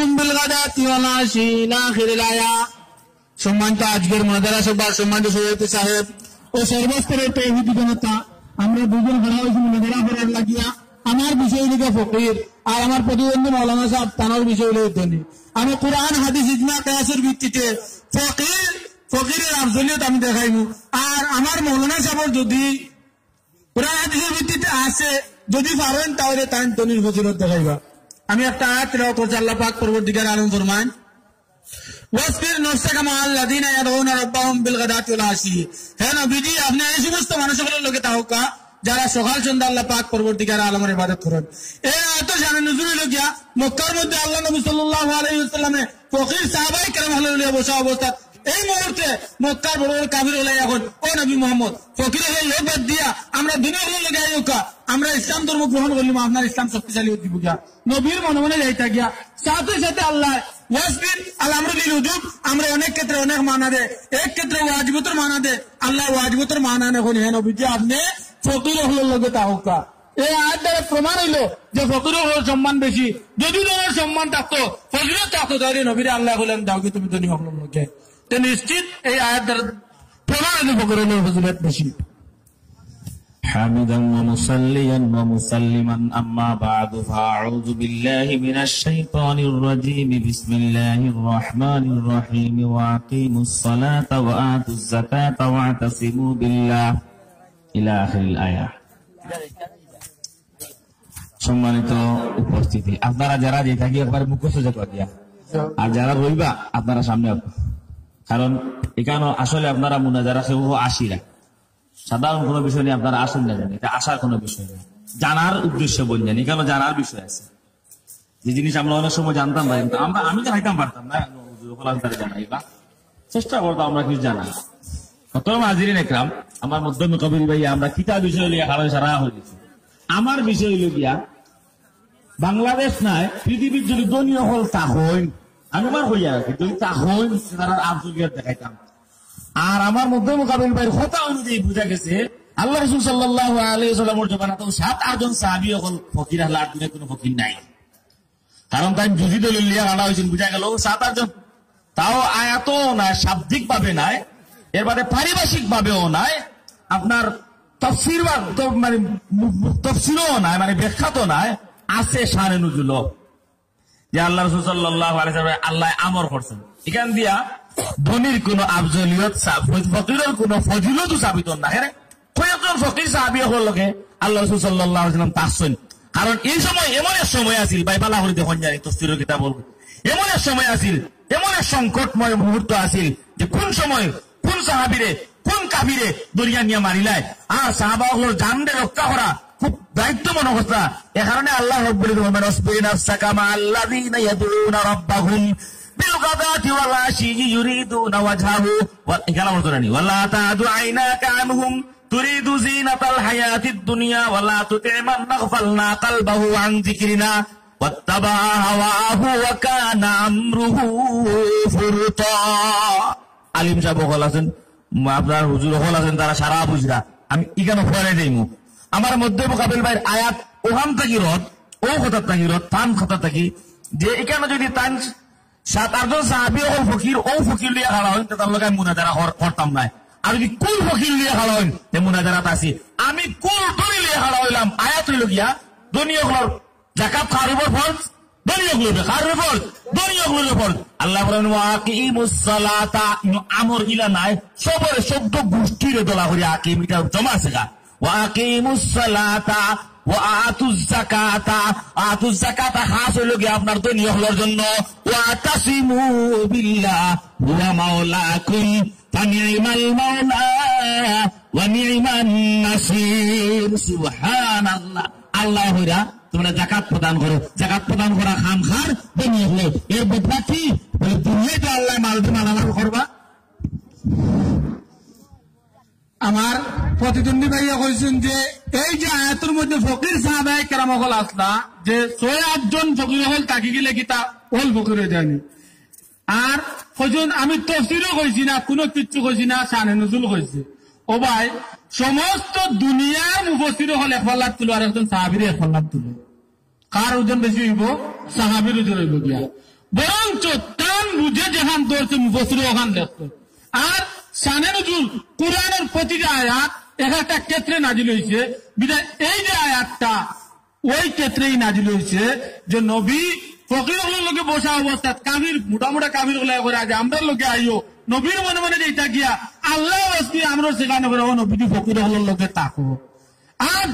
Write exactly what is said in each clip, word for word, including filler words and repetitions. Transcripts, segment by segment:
بالغداة والعشي إلى آخر الآية। সম্মানিত আজকের মুনাজারা সভার সম্মানিত সভাপতি সাহেব ও সর্বস্তরের তৌহিদি জনতা, আমরা দুজন খাড়া অইছি মুনাজারা করার লাগিয়া। আমার বিষয় অইলো গিয়া ফকির, আর আমার প্রতিদ্বন্দ্বী মৌলানা সাহেব তানর বিষয় অইলো ধনী। আমি কোরআন, হাদিস, ইজমা, কিয়াসর ভিত্তিতে ফকির, ফকিরের আফজলিয়ত আমি দেখাইমু। আর আমার মৌলানা সাহেবর যদি কোরআন হাদিসর ভিত্তিতে আছে, যদি পারেন, তাইলে তাইন ধনীর ফজিলত দেখাইবা। আমি একটা আয়াত তিলাওয়াত করছি, আল্লাহ পাক পরওয়ারদিগার আলম ফরমাইন, "واصبر نفسك مع الذين يدعون ربهم بالغداة والعشي।" হে নবীজি, আপনে এই সমস্ত মানুষগুলোর লগে থাকউক্কা, যারা সকাল সন্ধ্যা আল্লাহ পাক পরওয়ারদিগার আলমর ইবাদত করইন। এই আয়াতর শানে নুজুল অইলো গিয়া, মক্কার মধ্যে আল্লাহ নবী সাল্লাল্লাহু আলাইহি ওয়াসাল্লামে ফকির সাহাবায়ে কেরাম অকলরে লইয়া বসা অবস্থাত এই মুহূর্তে মক্কার বড় বড় কাফির অকলে কইন, "ও নবী মোহাম্মদ, ফকির অকলরে বাদ দিয়া আমরা ধনী অকলর লগে আইউক্কা, আমরা ইসলাম ধর্ম গ্রহণ করলিমু, আপনার ইসলাম শক্তিশালী অইযিবো গিয়া।" নবীর মনে মনে যাইতা গিয়া, সাথে সাথে আল্লাহ ওয়াসবির আল আমরু লিল উজুব, আমরা অনেক ক্ষেত্রে অনেক মানা দে, এক ক্ষেত্রে ওয়াজিবতর মানা দে। আল্লাহ ওয়াজিবতর মানা অনে কইন, হে নবীজি, আপনে ফকির অকলর লগে থাকউক্কা। এই আয়াত দ্বারা প্রমাণ অইলো যে ফকির অকলর সম্মান বেশি। যদি ধনীর সম্মান থাকতো, ফজিলত থাকতো, তাইলে নবীরে আল্লায় কইলা না, "যাওগি তুমি ধনী অকলর লগে।" তে নিশ্চিত এই আয়াত দ্বারা প্রমাণ অইলো ফকির অকলর ফজিলত বেশি। حامدا ومصليا ومسلما، أما بعد، فأعوذ بالله من الشيطان الرجيم، بسم الله الرحمن الرحيم، وأقيموا الصلاة وآتوا الزكاة واعتصموا بالله، إلى آخر الآية। সম্মানিত উপস্থিতি, আপনারা যারা যে থাকি একবার মুখস্থ যে করিয়া, আর যারা রইবা আপনারা সামনে আউক্কা, কারণ ইখানো আসলে আপনারা মুনাজারা কেউ আইরা, সাধারণ কোনো বিষয় নিয়া আপনারা আইছইন না জানি, ইটা আসার কোনো বিষয় না, জানার উদ্দেশ্যে বললেন, ইখানো জানার বিষয় আছে। যে জিনিস আমরা অনেক সময় জানতাম না, কিন্তু আমরা, আমি জানাইতাম পারতাম না, হুজুর অকল আনতারে জানাইবা, চেষ্টা করতাম আমরা কিছু জানা। কত হাজিরিন একরাম, আমার মধ্যমে কবির ভাই, আমরা কিতা বিষয় লইয়া খাড়া সারা অইছি। আমার বিষয় অইলো গিয়া, বাংলাদেশ নায়, পৃথিবীর যদি ধনী অকল থাকইন, আমি আমার কইয়া রাখি, যদি থাকইন, তারার আফজলিয়ত দেখাইতাম। আর আমার মধ্যমে কবির ভাইর কথা অনুযায়ী বুঝা গেছে, আল্লাহ রাসূল সাল্লাল্লাহু আলাইহি ওয়াসাল্লামর জমানাত সাত আটজন সাহাবী অকল ফকির, আল্লাহ আর দুনিয়াত কোনো ফকির নাই। কারণ তাইন যুদি দলিল লইয়া খাড়া অইছইন, বুঝা গেল সাত আটজন। তাও আয়াতও নায়, শাব্দিক ভাবে নায়, এর বাদে পারিভাষিক ভাবেও নায়, আপনার তফসির বা, তো, মানে, মু-, মু-, তফসিরও নায়, মানে, ব্যাখ্যা তো নায়, আছে শানে নুজুলও। যে আল্লাহ রাসূল সাল্লাল্লাহু আলাইহি ওয়াসাল্লাম আল্লায় আমর করছেন। ইখান দিয়া ধনীর কোনো আফজলিয়ত সা-, ফ-, ফকিরর কোনো ফজিলতও সাবিত অর না। এরে কয়েকজন ফকির সাহাবী অকলর লগে আল্লাহ রাসূল সাল্লাল্লাহু আলাইহি ওয়াসাল্লাম থাকছইন। কারণ এই সময় এমন এক সময় আছিল, ভাই ভালা করি দেখইন জানি, তফসিরর কিতাব অকল, এমন এক সময় আছিল, এমন এক সংকটময় মুহূর্ত আছিল যে কোন সময় কোন সাহাবীরে, কোন কাফিরে ধরিয়া নিয়া মারিলায়। আর সাহাবা অকলর জানরে রক্ষা করা খুব দায়িত্ব মনো করতা। এ কারণে আল্লাহ রাব্বুল ইজ্জত ফরমাইন, "واصبر نفسك مع الذين يدعون ربهم بالغداة والعشي يريدون وجهه।" ওয়া-, এখানে আমার তোরা নেই। "ولا تعد عيناك عنهم تريد زينة الحياة الدنيا ولا تطع من أغفلنا قلبه عن ذكرنا واتبع هواه وكان أمره فرطا।" আলিম সাহেব অকল আছেন, ম-, আপনার হুজুর অকল আছেন, তারা সারা বুঝরা। আমি ইখানো পরে যাইমু। আমার মধ্যমে কবির ভাইর আয়াত ওখান থাকি রদ, ও কথা থাকি রদ, তান কথা থাকি, যে ইখানো যদি তান সাত আটজন সাহাবী অকল ফকির, ও ফকির লইয়া খাড়া অইন, তে তার লগে আমি মুনাজারা কর-, করতাম নায়। আর যদি কুল ফকির লইয়া খাড়া অইন, তে মুনাজারাত আছি। আমি কুল ধনী লইয়া খাড়া অইলাম, আয়াত অইলো গিয়া, ধনী অকলর জাকাত কার উপর ফরজ? ধনী অকলর উপরে। কার উপরে ফরজ? ধনী অকলর উপরে ফরজ। আল্লাহ বলেন, "ওয়া আকিমুস সালাতা", ইনো আমর ইলা নাই, সবরে, সদ্য গোষ্ঠীরে দলা করি আকিম, ইটা জমা আছে গা। "ওয়া আকিমুস সালাতা, ওয়া আতুজ যাকাতা।" আতুজ যাকাতা খাস অইলো গিয়া আপনার ধনী অকলর জন্য। "ওয়া তাসিমু বিল্লাহ, হুয়া মাওলাকুম।" فنعم المولى ونعم النصير। সুবহানাল্লাহ। আল্লাহ কইরা তোমরা যাকাত প্রদান করো। যাকাত প্রদান করা কাম কার? ধনী অকলর। এর বদলা কি? বলে, দুনিয়াত তো আল্লাহ মাল দি মালামাল করবা। আমার প্রতিদ্বন্দ্বী ভাইয়ে কইছইন যে এই যে আয়াতর মধ্যে ফকির সাহাবায়ে কেরাম অকল আছলা, যে ছয় আটজন ফকির অকল থাকি গেলে কিতা অকল ফকির অই যায়নি? আর কইছইন, আমি তফসিরও কইছি না, কুনু কিচ্ছু কইছি না, শানে নুজুল কইছি। ও ভাই, সমস্ত দুনিয়ার মুফাসসির অকল এক পাল্লাত তুলো, আর একজন সাহাবীরে এক পাল্লাত তুলো। কার ওজন বেশি অইবো? সাহাবীর ওজন অইবো গিয়া। বরঞ্চ তান বুঝে যেখান ধরছে মুফাসসিরে ওখান লেখছে। আর শানে নুজুল কোরআনর প্রতিটা আয়াত এক একটা ক্ষেত্রে নাজিল হইছে। বিধায় এই যে আয়াতটা ওই ক্ষেত্রেই নাজিল হইছে যে নবী ফকির অকলর লগে বসা অবস্থাত কাফির, মোটা মোটা কাফির অকলে কয় যে আমরার লগে আইও, নবীর মনে মনে যেটা গিয়া আল্লাহ ওয়াসবি আমরার সেখানে করে, ও নবীজি ফকির অকলর লগে থাকো। আর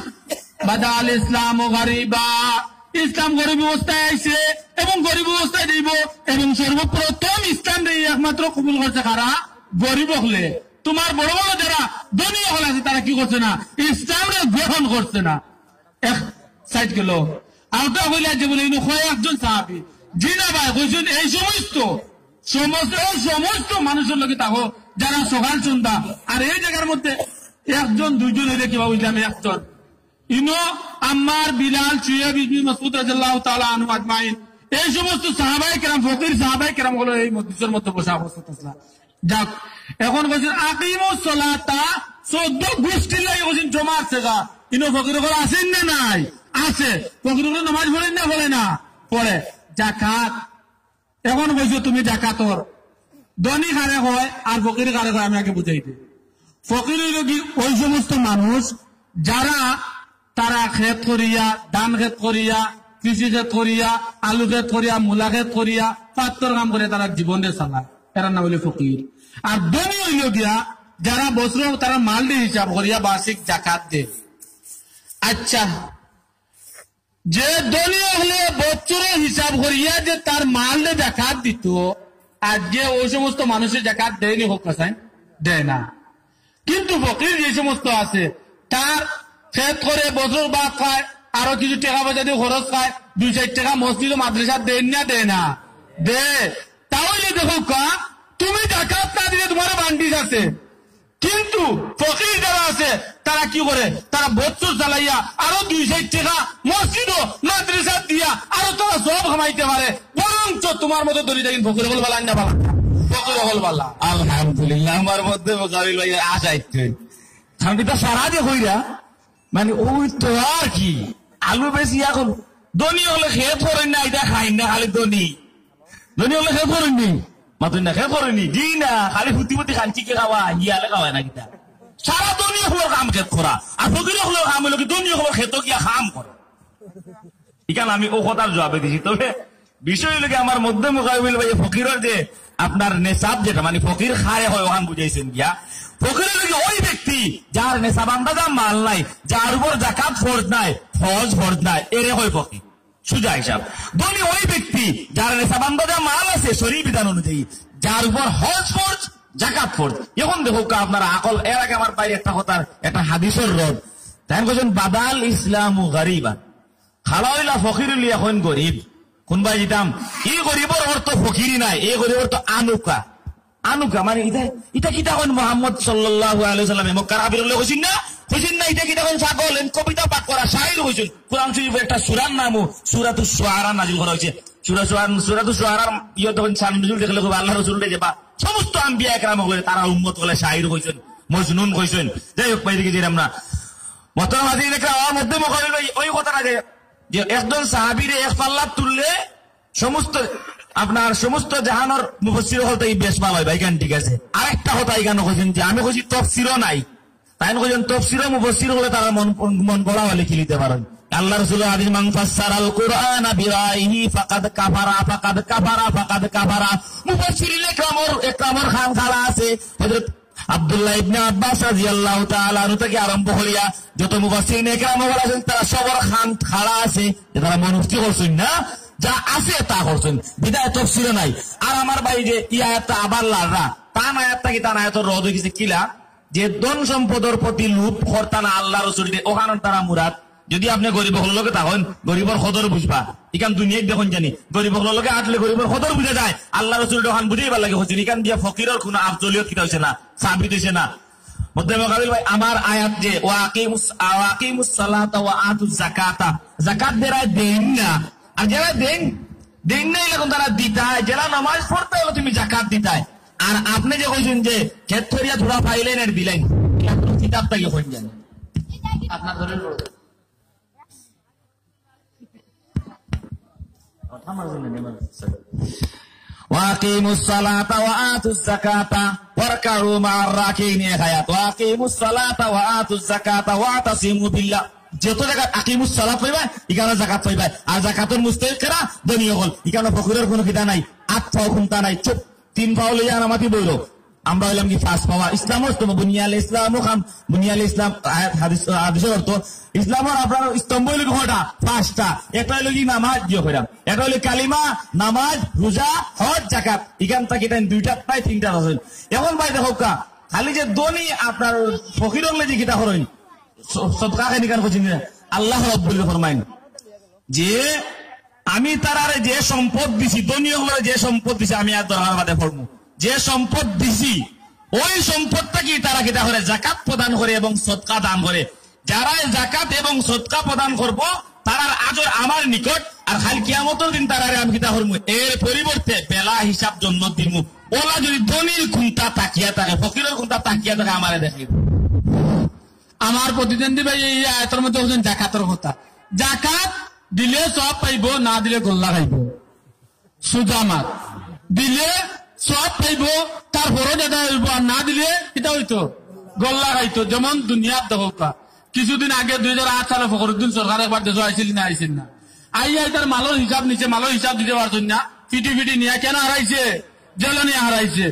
বাদাল ইসলাম ও গরিবা, ইসলাম গরিব অবস্থায় আইছে এবং গরিব অবস্থায় যাইব। এবং সর্বপ্রথম ইসলাম রে একমাত্র কবুল করছে কারা? গরিব অকলে। তোমার বড় বড় যারা ধনী অকল আছে, তারা কি করছে না? ইসলাম রে গ্রহণ করছে না। এক সাইড গেল। আর ওটা হইলে যে বলে, ইনো কয় একজন সাহাবী। জি না ভাই, কইছেন এই সমস্ত, সমস্ত, এই সমস্ত মানুষের লগে থাকো, যারা সকাল সন্ধ্যা। আর এই জায়গার মধ্যে একজন দুইজন হইলে কিবা বুঝলাম, একজন। ইনো আম্মার, বিলাল, শুয়েব ইবনে মাসউদ রাদিয়াল্লাহু তাআলা আনহু আজমাইন, এই সমস্ত সাহাবায়ে কেরাম, ফকির সাহাবায়ে কেরাম হলো এই মজলিসের মধ্যে বসা অবস্থা আসলা। যাক, এখন কইছেন আকিমুস সালাতা, চৌদ্দ গোষ্ঠীর লাগি কইছেন জমার সেগা। ইনো ফকির অকল আছেন না নাই? আছে। ফকির অকল নামাজ পড়েন না, পড়ে না? পড়ে। জাকাত। এখন কইছো তুমি জাকাতর ধনী কারে কয় আর ফকির কারে কয়, আমি আগে বুঝাই দিই। ফকির হইল কি ওই সমস্ত মানুষ যারা তারা খেত করিয়া, ধান খেত করিয়া, কৃষি খেত করিয়া, আলু খেত করিয়া, মূলা খেত করিয়া, পাত্তর কাম করিয়া তারা জীবনরে চালায়, এরার নাম হইল ফকির। আর ধনী হইল গিয়া যারা বছর তারা মাল দিয়ে হিসাব করিয়া বার্ষিক জাকাত দেয়। আচ্ছা, যে ধনী হলে বছরে হিসাব করিয়া যে তার মাল দিয়ে জাকাত দিত, আজকে ওই সমস্ত মানুষের জাকাত দেয়নি হোক না, দেয় না। কিন্তু ফকির যে সমস্ত আছে, তার খেত করে, বছর ভাত খায়, আরো কিছু টাকা পয়সা দিয়ে খরচ খায়, দুই চার টাকা মসজিদ ও মাদ্রাসা দেন না, দেয় না? দে। তাহলে দেখো কা, তুমি জাকাত না দিলে তোমার বান্ডিজ আছে, কিন্তু ফকির যারা আছে, তারা কি করে? তারা বছর চালাইয়া আরো দুই চার টাকা মসজিদ ও মাদ্রাসা দিয়া আরো তারা সব কামাইতে পারে। বরঞ্চ তোমার মতো ধনী দেখেন ফকির অকল বালা না বালা, ফকির অকল বালা। আলহামদুলিল্লাহ, আমার মধ্যে মোকাবিল ভাই আশা একটু। আমি তো সারা দিয়ে কইরা, মানে, ওই তো আর কি, আলু বেশি এখন ধনী হলে খেত করেন না, এটা খাই না, খালি ধনী। ধনী হলে খেত করেননি, মাতুন না, খেত করেননি, জি না, খালি ফুটি ফুটি খান চিকে খাওয়া, হিয়ালে খাওয়ায় না কিতা। সারা ধনী হকলর কাম খেত করা, আর ফকির হকলর কাম হইল কি ধনী হকলর খেত গিয়া কাম করে। ইখান আমি ও কথার জবাবে দিছি। তবে বিষয় হইল কি, আমার মধ্যে মোকাবিল ভাই ফকিরের যে আপনার নেশাব যেটা, মানে, ফকির কারে কয় ওখান বুঝাইছেন গিয়া। ফকির হইল কি ওই ব্যক্তি যার নেশাব আন্দাজা মাল নাই, যার উপর জাকাত ফরজ নাই, হজ ফরজ নাই, এরে কয় ফকির। সুজা হিসাব। ধনী ওই ব্যক্তি যার নেশাব আন্দাজা মাল আছে শরীর বিধান অনুযায়ী, যার উপর হজ ফরজ, জাকাত ফরজ। এখন দেখো কা আপনারা আকল, এর আগে আমার ভাই একটা কথার, একটা হাদিসর রদ। তাই কইছেন, "বাদাল ইসলামু গারিবা।" খালা হইলা ফকির হইলি এখন গরিব। কোন ভাই দিতাম? এই গরিবর অর্থ ফকিরি নাই, এই গরিবর তো আনুকা। আনুকা মানে ইটা, ইটা কিতা কইন মোহাম্মদ সাল্লাল্লাহু আলাইহি ওয়াসাল্লামে মক্কার কাফির অকলরে কইছইন না? কইছইন না ইটা কিতা কইন ছাগল? এন কবিতা পাঠ করা, শাইর কইছইন। কোরআন শরীফে একটা সূরার নামও সূরাতুশ শুআরা নাজিল করা হইছে। সূরা শুআরা, সূরাতুশ শুআরার ইয়ে তখন শান নজুল দেখলে কইবা আল্লাহ রসুলরে যে বা সমস্ত আম্বিয়া একরাম অকলরে তারা উম্মত অকলরে শাইর কইছইন, মজনুন কইছইন। যাই হোক, বাইরে গিয়ে আমরা মোহতারাম হাজিরিন একরাম, আমার মধ্যে মোকাবিল ভাই ওই কথাটা যে, যে একজন সাহাবীরে এক পাল্লাত তুললে সমস্ত, আপনার সমস্ত জাহানর মুফাসসির অকলতে বেশ ভালা অয় ভাই, ইখান ঠিক আছে। আরেকটা কথা ইখান কইছইন যে আমি কইছি তফসিরও নাই, তাইন কইছইন তফসিরও মুফাসসির অকলে তারা মন, মন গড়া অইলে কি লিতে পারইন। আল্লাহ রসুল হাদিস, "মান ফাসসারাল কুরআনা বিরাইহি ফাকাদ কাফারা, ফাকাদ কাফারা, ফাকাদ কাফারা।" মুফাসসিরিন একরামর, একরামর খান খাড়া আছে। হযরত আব্দুল্লাহ ইবনে আব্বাস রাদিয়াল্লাহু তাআলা আনহু থাকি আরম্ভ করিয়া যত মুফাসসিরিন একরাম অকল আছইন, তারা সবর খান খাড়া আছে, যে তারা মনোক্তি করছইন না, যা আছে তা করছইন, বিধায় তফসিরও নাই। আর আমার ভাই যে ই আয়াতটা আবার লাড়রা, তান আয়াতটা কি, তান আয়াতর রদ অইগেছে কিলা, যে ধন সম্পদর প্রতি লোভ করতা না আল্লাহ রসুলরে, ওখান তারা মুরাদ। যদি আপনে গরিব অকলর লগে থাকইন, গরিবর কদর বুঝবা। ইখান দুনিয়াত দেখইন জানি, গরিব অকলর লগে আটলে গরিবর কদর বুঝা যায়। আল্লাহ রসুলরে ওখান বুঝাইবার লাগি কইছইন, ইখান দিয়া ফকিরর কুনু আফজলিয়ত কিতা অইছে না, সাবিত অইছে না। মধ্যে মোকাবিল ভাই, আমার আয়াত যে, "ওয়া আকিমুস, ওয়া আকিমুস সালাতা ওয়া আতুজ জাকাতা", জাকাত যেরা দেইন না, আর যেরা দেইন, দেইন না, ইলা কুন তারা দিতায়, যেরা নামাজ পড়তায়, ইলা তুমি জাকাত দিতায়। আর আপনে যে কইছইন যে, "খেত করিয়া থুড়া পাইলেন আর বিলাইন", ইলা কুন কিতাব থাকি কইন জানি। আপনার ধরে পড়ো। কথা মাঝে নেই, মাঝে। ওয়াকিমুস সালাতা ওয়া আতুজ যাকাতা ওয়ারকাউ মা'আর রাকিন, এক আয়াত। ওয়াকিমুস সালাতা ওয়া আতুজ যাকাতা ওয়াতাসিমু বিল্লাহ। যত জাকাত, আকিমুস সালাত পাইবা, ইখানো জাকাত পাইবা। আর জাকাতর মুস্তাহিক কারা? ধনী অকল। ইখানো ফকিরর কুনু কিতা নাই, আত পাও কুন্তা নাই, চুপ, তিন পাও লইয়া নামাতি বইরো। আমরা অইলাম কি পাঁচ পাওয়া? ইসলামর স্তম্ভ, বুনিয়াল ইসলাম খাম-, বুনিয়াল ইসলাম, আয়াত হাদিস, হাদিসর অর্থ, ইসলামর আপনার স্তম্ভ অইলো কি কয়টা? পাঁচটা। একটা অইলো কি নামাজ, জি অয় কইরাম। একটা অইলো কালিমা, নামাজ, রোজা, হজ, জাকাত। ইখান থাকি তাইন দুইটা পায়, তিনটা আছে। এখন ভাই দেখউক্কা, খালি যে ধনী আপনার ফকির অকলে যে কিতা করইন, স-, সদকা খানি কান করছেন না। আল্লাহ রাব্বুল ফরমাইন যে আমি তারারে যে সম্পদ দিছি, ধনী অকলরে যে সম্পদ দিছি, আমি আর দরকার বাদে পড়মু, যে সম্পদ দিছি, ওই সম্পদ থাকি তারা কিতা করে? জাকাত প্রদান করে এবং সদকা দান করে। যারা এই জাকাত এবং সদকা প্রদান করবো, তারার আজর আমার নিকট, আর কাল কিয়ামতর দিন তারারে আমি কিতা করমু? এর পরিবর্তে বেলা হিসাব জন্নত দিমু। অলা যদি ধনীর কুন্তা তাকিয়া থাকে, ফকিরর কুন্তা তাকিয়া থাকে, আমারে দেখাইবো। আমার প্রতিদ্বন্দ্বী ভাই এই আয়াতর মধ্যে বলছেন জাকাতর কথা। জাকাত দিলে সওয়াব পাইবো, না দিলে গল্লা খাইবো। সুজা মাত। দিলে সওয়াব পাইবো, তার ফরজ আদায় অইবো, আর না দিলে কিতা অইতো? গল্লা খাইতো। যেমন দুনিয়াত দেখউক্কা, কিছুদিন আগে দুই হাজার আট সালে ফখরুদ্দিন সরকার একবার দেশো আইছিল না, আইছিল না? আইয়া ইতার মালর হিসাব নিছে, মালর হিসাব দিতে পারছইন না, ফিটি ফিটি নিয়া কেনে হারাইছে? জেলো নিয়া হারাইছে।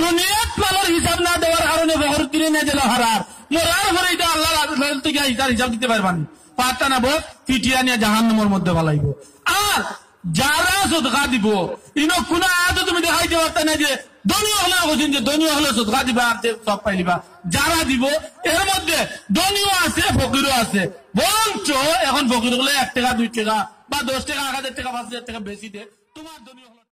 দুনিয়াত মালর হিসাব না দেওয়ার কারণে ফখরুদ্দিনে নিয়া জেলো হারার। মরার পরে ইতা আল্লাহর আদালত থাকি ইতার হিসাব দিতে পারবা নি? পারতা না, বস ফিটিয়া নিয়া জাহান্নামর মধ্যে ফালাইবো। আর যারা সদকা দিবো, ইনো কুনু আয়াতো তুমি দেখাইতে পারতা না যে ধনী অকলে কইছইন যে ধনী অকলে সদকা দিবা আর তে সওয়াব পাইলিবা। যারা দিবো, এর মধ্যে ধনীও আছে, ফকিরও আছে। বরঞ্চ এখন ফকির অকলে এক টেকা, দুই টেকা বা দশ টেকা, এক হাজার টেকা, পাঁচ হাজার টেকা বেশি দে, তোমার ধনী অকলে